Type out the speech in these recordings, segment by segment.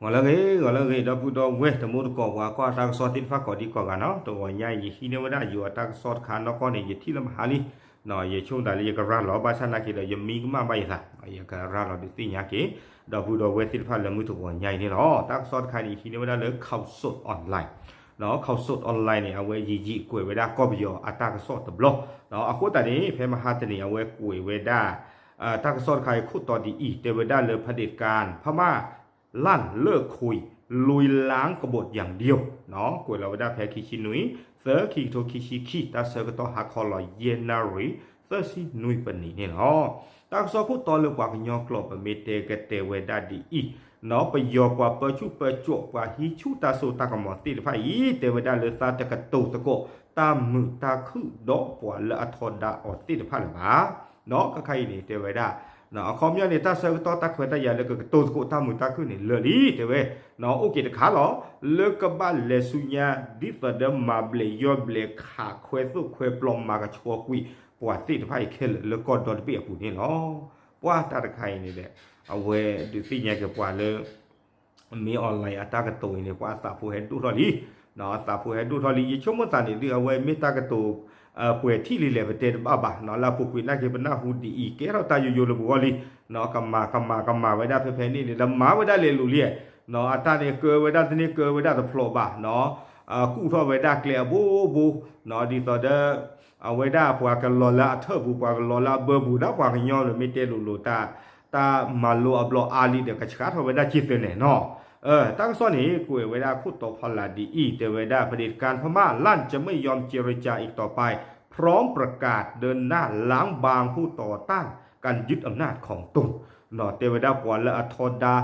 ဂီၤလၢအဂ့ၤ ဂီၤလၢအဂ့ၤ ဒီပုၢ်ဒီဝဲၢ် တံၤသကိးပှၤကွၢ်တၢ်ကစီၣ်သ့ၣ်တဖၣ်ကိးဒံကိးဂၤနီၤ, တဂီၤညါအံၤ ယဟံးန့ၢ်ဝဲဒၣ်ယိၤအတၢ်ကစီၣ်တခါနီၢ်ကီၢ်န့ၣ် ယထံၣ်လၢမဟါလံ, ယဆိကမိၣ်သးလၢယကရၤလီၤ ဘၣ်ဆၣ်နာ်က့ဒီး ယမံကမၣ်ဘၣ်ယသး, ယကရၤလီၤဒုးသ့ၣ်ညါက့ၤ ဒီပုၢ်ဒီဝဲၢ်သ့ၣ်တဖၣ်လၢမုၢ်တဂီၤညါအံၤန့ၣ်လီၤ. တၢ်ကစီၣ်တခါန့ၣ် ယဟံးန့ၢ်ဝဲဒၣ်လၢ Khaosod Online, Khaosod Online န့ၣ် အဝဲယံာ်ယံာ်ကွဲးဝဲဒၣ်ကီၢ်ပယီၤအတၢ်ကစီၣ်တဘျီ, အဃိသတးန့ၣ် ဖဲမဟါတနံၤ အဝဲကွဲးဝဲဒၣ် တၢ်ကစီၣ်တခါအံၤခိၣ်တီဒ်အံၤ တဲဝဲဒၣ်လၢ เผด็จการพม่า ลั่นเลิกคุย ลุยล้างกบฏอย่างเดียว ကွဲးလီၤဝဲဒၣ်ဖဲခံဆံနွံ သၢ ခံကထိခံဆံခံ တၢ်ဆၢကတီၢ်ဟါခီလီၤ ယဲၢ်နၣ်ရံၣ် သၢဆံနွံပနံးန့ၣ်လီၤ. တၢ်ကစီၣ်ခိၣ်တီလၢပှၤကညီကျိာ် ပမ့ၢ်တဲကတဲဝဲဒၣ်ဒ်အံၤ, ပယီၤပှၤပၢဆူၣ်ပၢစိး ပှၤဟံးဆူၣ်တၢ်စိတၢ်ကမီၤသ့ၣ်တဖၣ်အံၤ တဲဝဲဒၣ်လၢသးတကတိၤသကိး တၢ်မုာ်တၢ်ခုၣ်ဒီးပှၤလၢအထီဒါအီၤသ့ၣ်တဖၣ်လၢၤဘၣ်. ဒီးခဲခါအံၤန့ၣ် တဲဝဲဒၣ် အခီပညီန့ၣ် တၢ်ဆၢကတီၢ်တၢ်ခွဲးတၢ်ယာ်လၢကကတိၤသကိးတၢ်မုာ်တၢ်ခုၣ်န့ၣ် လၢာ်လံ တဲဝဲ, အိၣ်က့ၤတခါလီၤ လၢကဘၣ်လဲၤဆူညါ ဒ်သိးဒီးမၤဘျဲးယီၢ်ဘျဲးခး ခွဲသိၣ်ခွဲပျီ မၤကဆှီကွံာ် ပှၤသ့ၣ်တဖၣ်အံၤခဲလၢာ်လၢကီၢ်ဒီတဘ့ၣ်အပူၤန့ၣ်လီၤ. ပှၤတၢ်တခါအံၤန့ၣ်ဒီး အဝဲဒုးသ့ၣ်ညါက့ၤပှၤလၢ မ့ၢ် online အတၢ်ကတိၤအံၤန့ၣ် ပှၤအသးဖိဟဲဒိၣ်ထီၣ်လံ, အသးဖိဟဲဒိၣ်ထီၣ်လံ ယဆိကမိၣ်သးန့ၣ်ဒုး အဝဲမ့ၢ်တၢ်ကတိၤ ပှဲၤထံၣ်လံလဲၣ် ပတဲတဘၣ်ဘၣ်နီၤ, လၢအပူၤကွံာ်နာ်က့ ပနၢ်ဟူဒ်အံၤ ကဲထီၣ်တၢ်ယိယိလၢပဂီၢ်လံ, ကမၤကမၤကမၤဝဲဒၣ်ဖဲဖဲန့ၣ်န့ၣ် ဒီးမၤဝဲဒၣ်လဲၤလိၤလံ, အတၢ်န့ၣ်ကၢဝဲဒၣ်တန့ၢ်ကၢဝဲဒၣ်တဖျိးဘၣ်နီၤ, ကူၣ်ထီၣ်ဝဲဒၣ်ကျဲအဘိဘိနီၤ, ဒ်သိးဒီး အဝဲဒၣ်ပှၤကလီၤလၢအထၢၣ်ပူၤ ပှၤကလီၤလၢအဘၢပူၤ ဒီးပှၤကညီဒီးမ့ၢ်တဲလိၤလိၤတၢ် တၢ်မၤလိအဘျီအါလံဒီး ကဆှၣ်ထီၣ်ဝဲဒၣ်က့ၤသၢန့ၣ်နီၤ. တၢ်ကစီၣ်န့ၣ် ကွဲးဝဲဒၣ်ခိၣ်တီဖီလာ်ဒ်အံၤ တဲဝဲဒၣ် เผด็จการพม่าลั่นจะไม่ยอมเจรจาอีกต่อไป พร้อมประกาศเดินหน้าล้างบางผู้ต่อต้านการยึดอำนาจของตน တဲဝဲဒၣ်ပှၤလၢအထီဒါ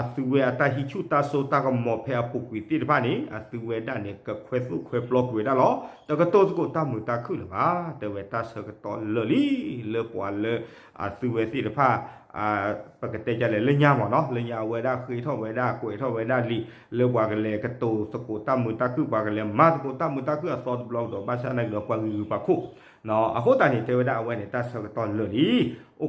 အသုဝဲအတၢ်ဟံးဆူၣ်တၢ်စိတၢ်ကမီၤဖဲအပူၤကွံာ်သ့ၣ်တဖၣ်န့ၣ် အသုဝဲဒၣ်န့ၣ် ကခွဲသိၣ်ခွဲပျီကွံာ်ဝဲဒၣ်လီၤ. တကတိၤသကိးတၢ်မုာ်တၢ်ခုၣ်လၢၤဘၣ်. တဲဝဲတၢ်ဆၢကတီၢ်လၢာ်လံ လၢပှၤလၢ အသုဝဲသ့ၣ်တဖၣ် ပကတဲဒ်လဲၣ် လၢညါမ့ၢ်နီၤ လၢညါအဝဲဒၣ်ဃ့ထီၣ်ဝဲဒၣ် ကွဲးထီၣ်ဝဲဒၣ်လံာ် လၢပှၤကလဲၤကတိၤသကိးတၢ်မုာ်တၢ်ခုၣ် ပှၤကလဲၤမၤသကိးတၢ်မုာ်တၢ်ခုၣ်အသီတဘျီကဒီး ဘၣ်ဆၣ်နာ်က့ဒီးပှၤဂုၤဂုၤပှၤခိၣ် အဃိသတးန့ၣ် တဲဝဲဒၣ်အဝဲန့ၣ် တၢ်ဆၢကတီၢ်လၢာ်လံ အိၣ်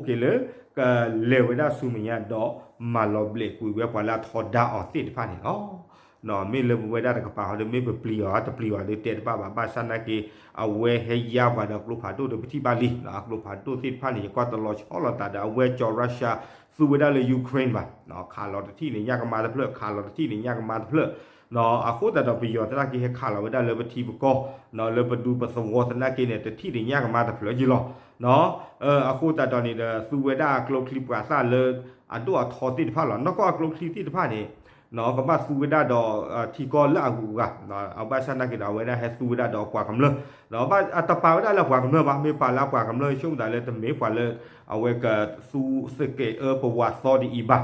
က့ၤလၢ ကလဲၤဝဲဒၣ်ဆူမဲာ်ညါဒီး မၤလီၤဘျဲးကွံာ်ဝဲပှၤလၢအထီဒါအီၤသ့ၣ်တဖၣ်န့ၣ်လီၤ. မ့ၢ်လၢပဝဲဒၣ်တကပၤဟီဒီး မ့ၢ်ပပျံၤအီၤတပျံၤအီၤဒီး တဲတဘၣ်ဘၣ် ဘၣ်ဆၣ်နာ်က့ အဝဲဟဲယါပှၤဒီးကျိဖးဒိၣ်ဒီး ပထံၣ်ဘၣ်လံ အကျိဖးဒိၣ်သ့ၣ်တဖၣ်န့ၣ် ယကွၢ်တလီၤဆီလိာ်သးဒီး အဝဲကၠီၤ Russia သူဝဲဒၣ်လၢ Ukraine ဘၣ် ခးလီၤတထံၣ်န့ၣ် ညၣ်ကမါတဖျၢၣ် ခးလီၤတထံၣ်န့ၣ် ညၣ်ကမါတဖျၢၣ် အဃိသတးဒီး ပယီၤသနာ်က့ဟဲခးလီၤဝဲဒၣ်လၢပထံပကီၢ် လၢပဒူပသဝီသနာ်က့န့ၣ် တထံၣ်န့ၣ် ညၣ်ကမါတဖျၢၣ်ယံၤလီၤ. အဃိသတးဒီးန့ၣ်ဒီး သူဝဲဒၣ်အကျိချံပှၤသၣ်လၢ အဒိၣ်အထီသ့ၣ်တဖၣ်လီၤ. နီၢ်ကီၢ်အကျိချံသ့ၣ်တဖၣ်န့ၣ် ကဘၣ်သူဝဲဒၣ်ဒီး ထံကီၢ်လၢအဂုၤအဂၤ ဘၣ်ဆၣ်နာ်က့ဒီး အဝဲဒၣ်ဟဲသူဝဲဒၣ်ဒီးပှၤကမျၢၢ် တပာ်ဝဲဒၣ်လၢပှၤကမျၢၢ်ဘၣ် မ့ၢ်ပာ်လၢအပှၤကမျၢၢ် ဆိကမိၣ်သးလၢတမ့ၢ်ပှၤလၢ အဝဲကသူသကဲးအၢပဝးသီဒ်အံၤဘၣ်.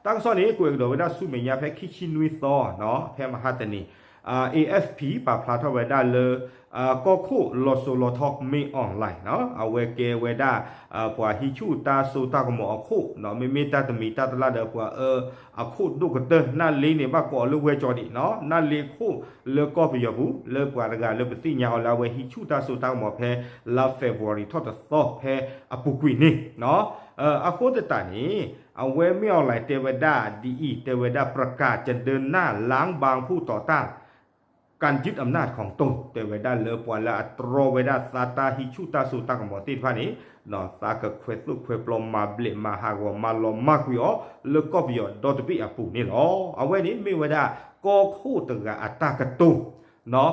တၢ်ကစီၣ်န့ၣ် ကွဲးကဒီးဝဲဒၣ်ဆူမဲာ်ညါဖဲခံဆံနွံသီ ဖဲမဟါတနံၤ AFP ပာ်ဖျါထီၣ်ဝဲဒၣ်လၢ ကီၢ်ခိၣ်လီၤစိၤလီၤထီ မ့ၢ် online အဝဲကဲဝဲဒၣ် ပှၤဟံးဆူၣ်တၢ်စိတၢ်ကမီၤအခိၣ် မ့မ့ၢ်တၢ်တမံၤတၢ်တလၣ်ဒီးပှၤအၢအခိၣ်ဒိၣ်ကတၢၢ် နၣ်လ့န့ၣ် ဘၣ်ကိးအီၤလၢဝဲကၠီၤဒံး နၣ်လ့ခိၣ်လၢကီၢ်ပယီၤပူၤ လၢပှၤတဂၤလၢပသ့ၣ်ညါအီၤလၢအဝဲဟံးဆူၣ်တၢ်စိတၢ်ကမီၤဖဲ လါ February ထီၣ်တသီဖဲအပူၤကွံာ်န့ၣ် အဃိသတးန့ၣ် အဝဲမ့ၢ် online တဲဝဲဒၣ်ဒ်အံၤ တဲဝဲဒၣ် ประกาศจะเดินหน้าล้างบางผู้ต่อต้านการยึดอำนาจของตน တဲဝဲဒၣ်လၢပှၤလၢအတြီဝဲဒၣ်သးတၢ်ဟံးဆူၣ်တၢ်စိတၢ်ကမီၤသ့ၣ်တဖၣ်န့ၣ် သးကခွဲးသိၣ်ခွဲးပျီ မၤဘျဲးမၤဟးဂီၤ မၤလီၤမၢ်ကွံာ်အီၤ လၢကီၢ်ပယီၤဒီတဘ့ၣ်အပူၤန့ၣ်လီၤ. အဝဲန့ၣ်မ့ၢ်ဝဲဒၣ် ကီၢ်ခိၣ်တဂၤအတၢ်ကတိၤ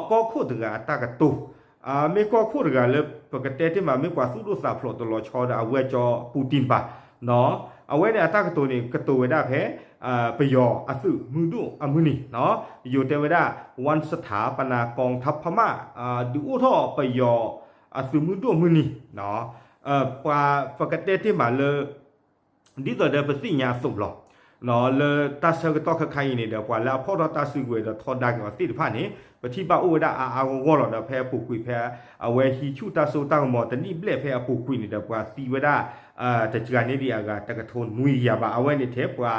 ကီၢ်ခိၣ်တဂၤအတၢ်ကတိၤ မ့ၢ်ကီၢ်ခိၣ်တဂၤလၢ ပကတဲတ့ၢ်မး မ့ၢ်ပှၤသူၣ်ဒိၣ်သးဖျိးတလီၤဆီဒီးအဝဲကၠီၤ Putin ဘၣ် အဝဲန့ၣ်အတၢ်ကတိၤန့ၣ် ကတိၤဝဲဒၣ်ဖဲ ပယီၤအသုးမုၢ်ဒိၣ်အမုၢ်နံၤ ယိၤတဲဝဲဒၣ် วันสถาปนากองทัพพม่า ဒုးအိၣ်ထီၣ်ပယီၤအသုးမုၢ်ဒိၣ်မုၢ်နံၤ ပှၤပကတဲတ့ၢ်မးလၢ ဒ်သိးဒီးပသ့ၣ်ညါအသိးလီၤ. လၢတၢ်ဆၢကတီၢ်ခဲခါအံၤန့ၣ်ဒီး ပှၤလၢအဖီၣ်ထီၣ်တၢ်စုကဝဲၤဒီးထီဒါက့ၤအီၤသ့ၣ်တဖၣ်န့ၣ် ပထံၣ်ဘၣ်အိၣ်ဝဲဒၣ်အါအါဂီၢ်ဂီၢ်လီၤ. ဒီးဖဲအပူၤကွံာ်ဖဲ အဝဲဟံးဆူၣ်တၢ်စိတၢ်ကမီၤတနံၣ်ဘျဲၣ်ဖဲအပူၤကွံာ်န့ၣ်ဒီး ပှၤသံဝဲဒၣ် တစှၤန့ၢ်ဒံးအဂၤ တကထိနွံကယၤဘၣ်. အဝဲန့ၣ်ထဲပှၤ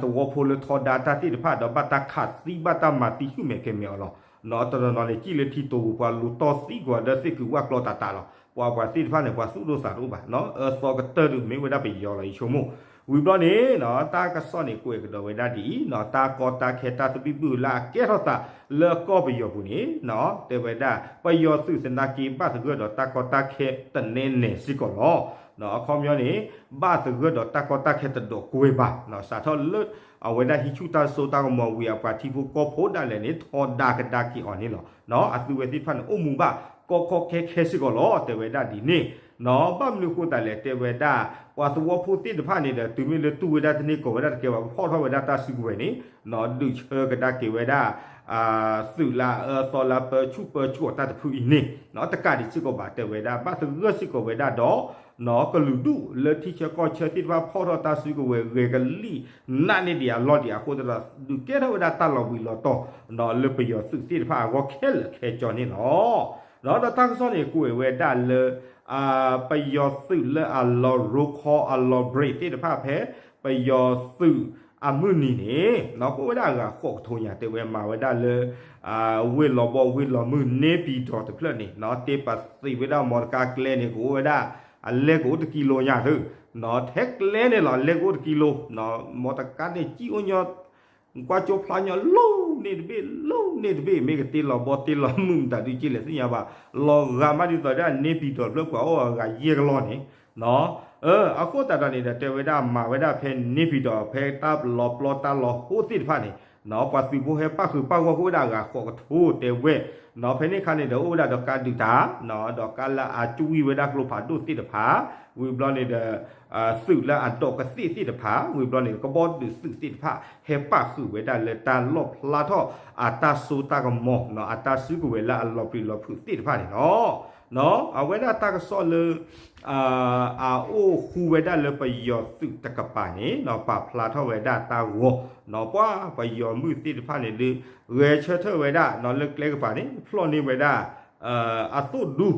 သဝီဖိလၢထီဒါတၢ်သ့ၣ်တဖၣ်ဒီး ဘၣ်တၢ်ခးသံဘၣ်တၢ်မၤသံဆူၣ်မဲာ်ကဲၤမဲာ်အီၤလီၤ. တနီၤနီၤန့ၣ် စံၣ်လၢထံတိၤပူၤ ပှၤလူၤတီၢ်သံကွံာ်ဒီးသ့ၣ်ကုာ်ဝၣ်ကျီတးတးလီၤ. ပှၤပှၤသ့ၣ်တဖၣ်န့ၣ် ပှၤသူၣ်ဒိၣ်သးတအိၣ်ဘၣ်. အၢသီကတၢၢ်ဒုးမ့ၢ်ဝဲဒၣ်ပယီၤလီၤ ယဆိကမိၣ် ဝံၤဘျီန့ၣ် တၢ်ကစီၣ်န့ၣ် ကွဲးကဒီးဝဲဒၣ်ဒ်အံၤ, တၢ်ကီတၢ်ခဲတၢ်သဘံၣ်ဘုၣ်လၢအကဲထီၣ်သးလၢကီၢ်ပယီၤပူၤန့ၣ် တဲဝဲဒၣ် ပယီၤသုးသနာ်က့ဘၣ်သဂၢၢ်ဒီးတၢ်ကီတၢ်ခဲတနဲနဲစ့ၢ်ကီးလီၤ. အခီပညီန့ၣ် ဘၣ်သဂၢၢ်ဒီးတၢ်ကီတၢ်ခဲတဒိးကွဲဘၣ်, စးထီၣ်လၢ အဝဲဒၣ်ဟံးဆူၣ်တၢ်စိတၢ်ကမီၤဝံၤအပှၤထံဖိကီၢ်ဖိဒၣ်လဲာ်န့ၣ် ထီဒါကဒါက့ၤအီၤန့ၣ်လီၤ. အသုးဝဲသ့ၣ်တဖၣ်န့ၣ် အိၣ်မူဘၣ်ကီကီခဲခဲစ့ၢ်ကီးလီၤ တဲဝဲဒၣ်ဒ်န့ၣ်. ဘၣ်မနုၤဃိသတးလဲၣ် တဲဝဲဒၣ် ပှၤသဝီဖိသ့ၣ်တဖၣ်န့ၣ်ဒီး တုၤမ့ၢ်လၢတူၢ်ဝဲဒၣ်တန့ၢ်ကီၢ်ဝဲဒၣ်တကဲဘၣ် ပဖီၣ်ထီၣ်ဝဲဒၣ်တၢ်စုကဝဲၤန့ၣ် ဒုးဆၢကဒါက့ၤဝဲဒၣ် သုးလၢအအၢအသီလၢအပၢဆူၣ်ပၢစိးတၢ်တဖုအံၤန့ၣ် တကးဒံးစ့ၢ်ကီးဘၣ် တဲဝဲဒၣ် ဘၣ်သဂၢၢ်စ့ၢ်ကီးဝဲဒၣ်ဒီး ကလုာ်ဒူၣ်လၢထံဆၢကီၢ်ဆၢသ့ၣ်တဖၣ် ဖီၣ်ထီၣ်တၢ်စုကဝဲၤဂဲၤကလံၣ်နးန့ၢ်ဒံးအလီၢ်ဒံးအဃိသတးဒီး ဒုးကဲထီၣ်ဝဲဒၣ်တၢ်လီၤဘှံးလီၤတီၤ လၢပယီၤသုးသ့ၣ်တဖၣ်အဂီၢ်ခဲလၢာ်ခဲဆ့န့ၣ်လီၤ. ဒီးတၢ်ကစီၣ်န့ၣ် ကွဲးဝဲဒၣ်လၢ ပယီၤသုးလၢအလီၤရိခီအလီၤ break သ့ၣ်တဖၣ်ဖဲ ပယီၤသုးအမုၢ်နံၤန့ၣ် အိၣ်ဝဲဒၣ်အဂၤဃိးကထိညါ တဲဝဲမၤဝဲဒၣ်လၢ ဝ့ၢ်လီၤဘီဝ့ၢ်လီၤမုၢ်န့ၢ်ပံၤဒီးတဖျၢၣ်န့ၣ် တ့ပာ်သံးဝဲဒၣ် မီတကါကျဲန့ၣ် ကအိၣ်ဝဲဒၣ် အလဲကအိၣ်တကံလိညါသု ထဲကျဲန့ၣ်လီၤ အလဲကအိၣ်တကံလိ မီတကါန့ၣ် ကံအိၣ်ညီ ကွၢ်ကၠိဖျါညီ လီၤန့ၢ်တဘ့ၣ် လီၤန့ၢ်တဘ့ၣ် မ့ၢ်ကတ့လီၤဘီတ့လီၤမုၢ်မတၤဒုးက့လဲၣ်သ့ၣ်ညါဘၣ် လီၤဂာ်မးဒ်သိးဒၣ်န့ၢ်ပံၤဒီးတဖျၢၣ်ပှၤအိၣ်အဂၤယဲၢ်ကလီၢ်န့ၣ် အဃိသတးဒီးန့ၣ်ဒီး တဲဝဲဒၣ်မၤဝဲဒၣ်ဖဲန့ၢ်ပံၤဒီး ဖဲတၢ်လီၤပျီတၢ်လီၤဟိသ့ၣ်တဖၣ်န့ၣ် ပှၤသုးဖိဟဲပၣ်ဃုာ်ပၣ်ဂီၢ်ကအိၣ်ဝဲဒၣ်အဂၤဃိးကထိတဲဝဲ ဖဲန့ၣ်အခါန့ၣ်ဒီး အိၣ်ဝဲဒၣ်ဒီးကါဒုးတၢ် ဒီးကါလၢအကွံဝဲဒၣ်ကျိဖးဒိၣ်သ့ၣ်တဖၣ် ဝံၤဘျီန့ၣ်ဒီး သုးလၢအဒိးကသ့ၣ်သ့ၣ်တဖၣ် ဝံၤဘျီန့ၣ် ကဘီဒုးသုးသ့ၣ်တဖၣ် ဟဲပၣ်ဃုာ်ဝဲဒၣ်လၢတၢ်လီၣ်ဖျါထီၣ်အတၢ်စိတၢ်ကမီၤ အတၢ်စုကဝဲၤလၢအလီၤပျံၤလီၤဖုးသ့ၣ်တဖၣ်န့ၣ်လီၤ. အဝဲဒၣ်တၢ်ကစီၣ်လၢ အအိၣ်ဃူဝဲဒၣ်လၢပယီၤသုးတကပၤန့ၣ် ပာ်ဖျါထီၣ်ဝဲဒၣ်တၢ်ဂီၤ ပှၤပယီၤမုၢ်သ့ၣ်တဖၣ်န့ၣ်ဒုး ဂဲၤဆၢထၢၣ်ဝဲဒၣ်လၢကျဲကပၤန့ၣ် ဖျီၣ်န့ၢ်ဝဲဒၣ် အသိၣ်ဒူ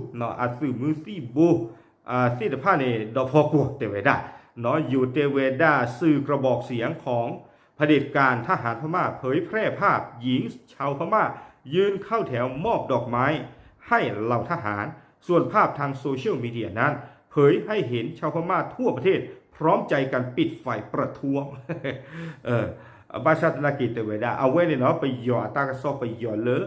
အသုးမုၢ်သံၣ်ဘိ သ့ၣ်တဖၣ်န့ၣ် ဒီးဖီကွီၢ်တဲဝဲဒၣ် ယိၤတဲဝဲဒၣ် สื่อกระบอกเสียงของเผด็จการทหารพม่าเผยแพร่ภาพหญิงชาวพม่าถูกยื่นข้าวแถวมอบดอกไม้ให้เหล่าทหาร ส่วนภาพทางโซเชียลมีเดียนั้นเผยให้เห็นชาวพม่าทั่วประเทศพร้อมใจกันปิดไฟประท้วง ဘၣ်ဆၣ်သနာ်က့တဲဝဲဒၣ် အဝဲန့ၣ်လီၤ ပယီၤအတၢ်ကစီၣ်ပယီၤလၢ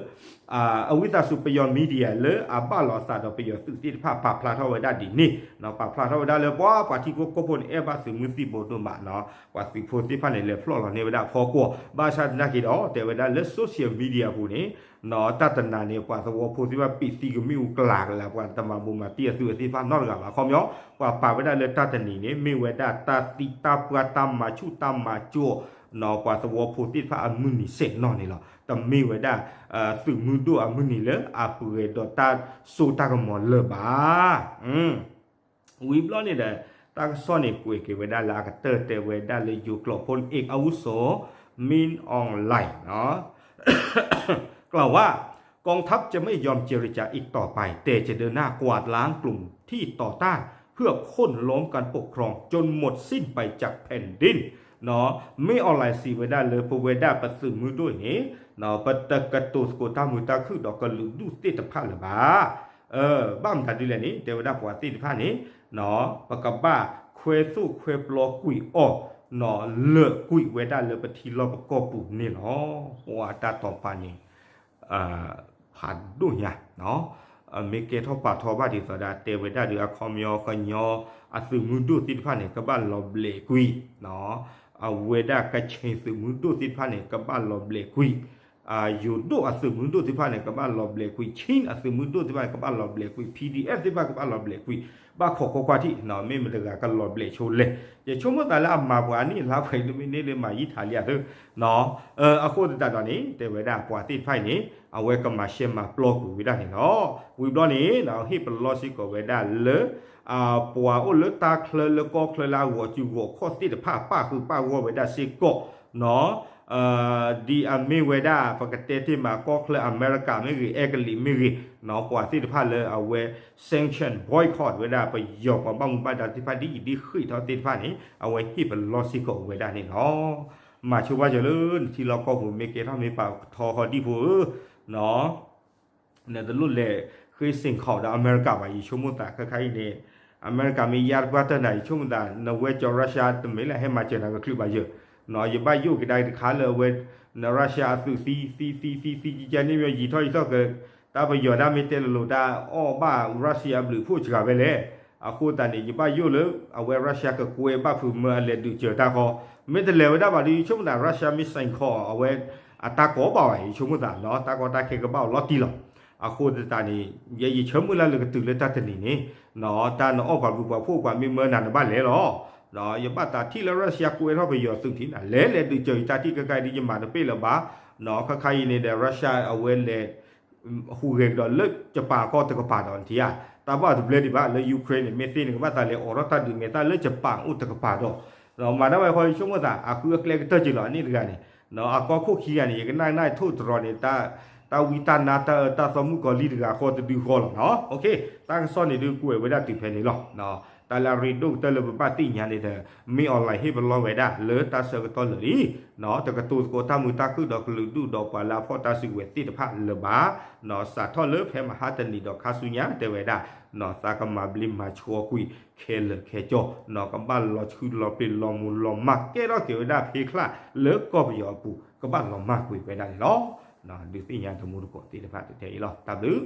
အဝံသးစူၤပယီၤ media လၢအဘၣ်လီၤအသးဒီးပယီၤသုးသ့ၣ်တဖၣ် ပာ်ဖျါထီၣ်ဝဲဒၣ်ဒ်န့ၣ် ပာ်ဖျါထီၣ်ဝဲဒၣ်လၢပှၤပှၤထံဖိကီၢ်ဖိန့ၣ် အဲၣ်ဘၣ်သုးမုၢ်သံၣ်ဘိဒိၣ်မး ပှၤသုးဖိသ့ၣ်တဖၣ်န့ၣ် လဲၤဖျီၣ်လီၤန့ၢ်ဝဲဒၣ်ဖီကွီၢ် ဘၣ်ဆၣ်သနာ်က့ဒီး တဲဝဲဒၣ်လၢ social media အပူၤန့ၣ် တၢ်တနၤန့ၣ် ပှၤသဝီဖိသ့ၣ်တဖၣ် ပံာ်သံကမ့ၣ်အူကလၤကလၤ ပှၤတမၤဘူးမၤတံၢ်အသုးသ့ၣ်တဖၣ်နီတဂၤဘၣ် ခီပညီ ပှၤပာ်ဝဲဒၣ်လၢတၢ်တနံၤန့ၣ် မ့ၢ်ဝဲဒၣ်တၢ်သံတၢ်ပှၢ်တၢ်မၤဆူၣ်တၢ်မၤကၠိ ပှၤသဝီဖိသ့ၣ်တဖၣ်အမုၢ်နံၤစဲးနီၣ်န့ၣ်လီၤ. တမ့ၢ်ဝဲဒၣ် သုးမုၢ်ဒိၣ်အမုၢ်နံၤလၢအပှဲၤဒီးတၢ်စိတၢ်ကမီၤလၢၤဘၣ်. ဝံၤဘျီန့ၣ်ဒီး တၢ်ကစီၣ်န့ၣ် ကွဲးက့ၤဝဲဒၣ်လၢအကတၢၢ်တဲဝဲဒၣ်လၢ ယိၤကျိာ်ဖိန့ၣ် เอกอาวุโส มินอองไลน์ กล่าวว่ากองทัพจะไม่ยอมเจรจาอีกต่อไป แต่จะเดินหน้ากวาดล้างกลุ่มที่ต่อต้านเพื่อโค่นล้มการปกครองจนหมดสิ้นไปจากแผ่นดิน မ့ၢ်အီၣ်လဲၣ်စံးဝဲဒၣ်လၢ ပဝဲဒၣ်ပသုးမုၢ်ဒိၣ်န့ၣ် ပတကတိၤသကိးတၢ်မုာ်တၢ်ခုၣ်ဒီးကလုာ်ဒူၣ်သ့ၣ်တဖၣ်လၢၤဘၣ်. ဘၣ်မတၤဒ်လဲၣ်န့ၣ် တဲဝဲဒၣ်ပှၤသ့ၣ်တဖၣ်န့ၣ် ပကဘၣ်ခွဲသိၣ်ခွဲပျီကွံာ်အီၤ လၢာ်ကွံာ်ဝဲဒၣ်လၢပထံလီၢ်ပကီၢ်ပူၤန့ၣ်လီၤ. ပှၤတၢ်တိာ်ပာ်န့ၣ် ဖးဒိၣ်ညါ မ့ၢ်ကဲထီၣ်ပာ်ထီၣ်ဘၣ်ဒ်သိးဒၣ် တဲဝဲဒၣ်ဒီးအခီပညီ ကညီအသုးမုၢ်ဒိၣ်သ့ၣ်တဖၣ်န့ၣ် ကဘၣ်လီၤဘျဲးကွံာ် အဝဲဒၣ်ကခ့ၣ်သုးမုၢ်ဒိၣ်သ့ၣ်တဖၣ်န့ၣ် ကဘၣ်လီၤဘျဲးကွံာ် ယိၤဒိၣ်အသုးမုၢ်ဒိၣ်သ့ၣ်တဖၣ်န့ၣ် ကဘၣ်လီၤဘျဲးကွံာ် ခ့ၣ်အသုးမုၢ်ဒိၣ်သ့ၣ်တဖၣ်န့ၣ် ကဘၣ်လီၤဘျဲးကွံာ် PDF သ့ၣ်တဖၣ်ကဘၣ်လီၤဘျဲးကွံာ် ဘၣ်ခိးကွၢ်ကွၢ်ထံၣ် မ့ၢ်မတဂၤကလီၤဘျဲးဆိလဲၣ် ယဆိကမိၣ်သးလၢအမၤပှၤအနံၣ်အလါပှဲၤ တမ့ၢ်န့ၢ်လၢမၤယံာ်ထးလံအသၢ အဃိသတးဒီးန့ၣ် တဲဝဲဒၣ်ပှၤသ့ၣ်တဖၣ်အံၤန့ၣ် အဝဲကမၤရှဲမၤပျီကွံာ်ဝဲဒၣ်န့ၣ်လီၤ. ဝံၤဘျီန့ၣ် ဟ့ၣ်ပလီၢ်စ့ၢ်ကီးဝဲဒၣ်လၢ ပှၤအိၣ်လၢတၢ်ချၢလၢကီၢ်ချၢလၢအဂီၤစုဂီၤခီၣ်သ့ၣ်တဖၣ် ပၣ်ဃုာ်ပၣ်ဂီၢ်ဝဲဒၣ်စ့ၢ်ကီး ဒ်အမ့ၢ်ဝဲဒၣ် ပကတဲတ့ၢ်မး ကီၢ်ချၢအမဲရကၤမ့ၢ်ဂ့ၤ အဲကလံးမ့ၢ်ဂ့ၤ ပှၤသ့ၣ်တဖၣ်လၢအဝဲ sanction boycott ဝဲဒၣ် ပယီၤပှၤဘၣ်မူဘၣ်ဒါသ့ၣ်တဖၣ် ဒ်အံၤဒ်ဃ့ၢ်ထီၣ်သ့ၣ်တဖၣ်န့ၣ် အဝဲဟ့ၣ်ပလီၢ်စ့ၢ်ကီးဝဲဒၣ်န့ၣ်လီၤ. မၤဆိဘၣ်စၢၤလၢနထံလီၢ်ကီၢ်ပူၤ မ့ၢ်ကဲထီၣ်မ့ၢ်ပာ်ထီဃီဒံၣ်ဖိဧၢ နတလိၣ်လဲၤဃ့စ့ၣ်ခီးဒီးအမဲရကၤဘၣ် ယဆိကမိၣ်သးခဲခါအံၤန့ၣ် အမဲရကၤမ့ၢ်ယါတပှၢ်တၢၢ်နၤ ယဆိကမိၣ်သး နဝဲကၠီၤ Russia တမ့ၢ်လၢဟဲမၤစၢၤနၤကချုးဘၣ်ယၢၤ, ယဘၣ်ယိၣ်က့ၤဒၣ်တခါလၢအဝဲ Russia အသုးသံ သံ သံ သံ သံ ကကဲန့ၣ် ယံာ်ထီၣ်ယံာ်ထီၣ်က တၢ်ပယီၤဒၣ်မ့ၢ်တဲလိၤလိၤ တၢ်အီၣ်ဘၣ် Russia အဘျုးအဖှိၣ်စှၤဝဲလဲၣ်. အဃိသတးန့ၣ် ယဘၣ်ယိၣ်လၢ အဝဲ Russia ကကွဲးဘၣ်ဖုးမၢအလဲၤဒုးစၢၤတၢ်ဃီ, မ့ၢ်တလဲၤဝဲဒၣ်ဘၣ်ဒီး ယဆိကမိၣ်သး Russia မ့ၢ် စဲးခီ အဝဲ အတၢ်ကီဘၣ်ဝဲ ယဆိကမိၣ်သး တၢ်ကီတၢ်ခဲကဘၣ်အိၣ်လီၤတံၢ်လီၤ. အဃိသတးန့ၣ် ယဲယဆၢမုၢ်လၢ်လၢကတုၤလၢတၢ်တနံၤန့ၣ် တၢ်နအီၣ်ပှၤဘျုးပှၤဖှိၣ်ပှၤမ့ၢ်မၢနၤနဘၣ်လဲၤလီၤ. ယဘၣ်သးထံၣ်လၢ Russia ကွဲးထီၣ်ပယီၤသုးထံးနၤ လဲၤလဲၤဒုးစၢၤယတၢ်ထံၣ်ကကဲဒ်ယမၤတပ့ၢ်လၢၤဘၣ်. ခါခါအံၤန့ၣ်ဒီး Russia အဝဲလဲၤ ဟူးဂဲၤကဒီးလၢ Japan ကီၢ်တကပၤဒီးနထံၣ်ဧါ, တၢ်ဘၣ်တဘျဲဒံးဘၣ်လၢ Ukraine န့ၣ် မ့ၢ်သ့န့ၣ် ကဘၣ်သးလဲၤအိးထီၣ်တၢ်ဒုးမဲာ်သၣ်လၢ Japan အိၣ်တကပၤဒီး မၤဒၣ်ဝဲဃီ ယဆိကမိၣ်သး အဃုအကျဲကတၢၢ်က့ၤလီၤ အန့ၣ်တဂၤန့ၣ်, အကီၢ်ခိၣ်ခံဂၤန့ၣ် ယကနၣ်နၢ်ထိၣ်တရီၤန့ၣ် တၢ်ဝံတၢ်နါတၢ်အၢတၢ်သီမုၣ်ကီၤလံၢ်တဂၤဃီတဒုဃီလီၤ. တၢ်ကစီၣ်န့ၣ်ဒုး ကွဲးဝဲဒၣ်တုၤဖဲန့ၣ်လီၤ. တၢ်လၢအရ့ဒိၣ်ကတၢၢ်လၢပဘၣ်သ့ၣ်ညါန့ၣ်ဒီး မ့ၢ် online ဟ့ၣ်ပလီၢ်ဝဲဒၣ်လၢတၢ်ဆၢကတီၢ်လၢာ်လံ တကတိၤသကိးတၢ်မုာ်တၢ်ခုၣ်ဒီးကလုာ်ဒူၣ်ဒီးပှၤလၢအဖီၣ်တၢ်စုကဝဲၤသ့ၣ်တဖၣ်လၢၤဘၣ်. စးထီၣ်လၢဖဲမဟါတနံၤဒီးခါဆူညါတဲဝဲဒၣ် သးကမၤဘျ့မၤဆှီကွံာ်ခဲလၢာ်ခဲဆ့, ကဘၣ်လီၤဆှုလီၤပျ့ၤလီၤမူၤလီၤမၢ်ကဲထီၣ်က့ၤဝဲဒၣ်ဖ့ချၣ်လၢကီၢ်ပယီၤအပူၤ ကဘၣ်လီၤမၢ်ကွံာ်ဝဲဒၣ်န့ၣ်လီၤ. ဒုးသ့ၣ်ညါတမူတကိးသ့ၣ်တဖၣ်တထဲအံၤလီၤ. တၢ်ဘျုး